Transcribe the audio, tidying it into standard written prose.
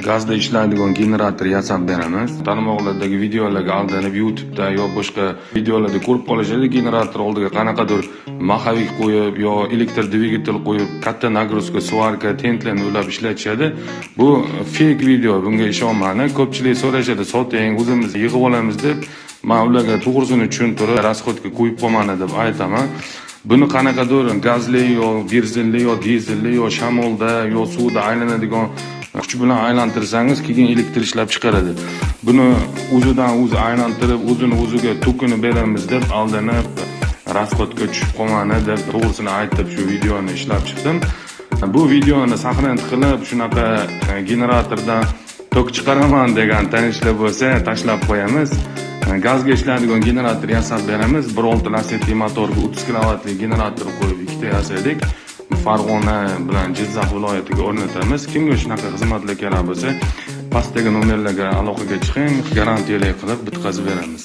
Gazda ishlaydigan generator yasab beramiz. Tarmoqlardagi videolarga aldanib, YouTube'da yo boshqa videolarda ko'rib qolishadi, generator oldiga qanaqadir маховик qo'yib yo elektr dvigatel qo'yib, katta нагрузка, сварка, tentlarni ulab ishlatishadi. Bu fake video, bunga ishonmani. Ko'pchilik so'rashadi, soting, o'zimiz yig'ib olamiz deb. Man ularga to'g'risini tushuntirib, расход ga qo'yib qo'ymani deb aytaman. Buni qanaqadir gazli yo benzinli yo dizelli yo shamolda yo suvda aylanadigan kuch bilan aylantirsangiz, keyin elektr ishlab chiqaradi. Buni o'zidan o'zi aylantirib, o'zini o'ziga tokini beramiz deb aldanib, расход ga tushib qolmani deb to'g'risini aytib, shu videoni ishlab chiqdim. Bu videoni сохранить qilib, shunaqa generatordan tok chiqaraman degan tanishlar bo'lsa, tashlab qo'yamiz. Gazga ishlaydigan generator yasab beramiz. 1.6 Lasetti motorga 30 kilovatli generator qo'yib ikkita yasadik. Farg'ona bilan Jizzax viloyatiga o'rnatamiz. Kimga shunaqa xizmatlar kerak bo'lsa, pastdagi nomerlarga aloqaga chiqing, garantiyali qilib bitkazib beramiz.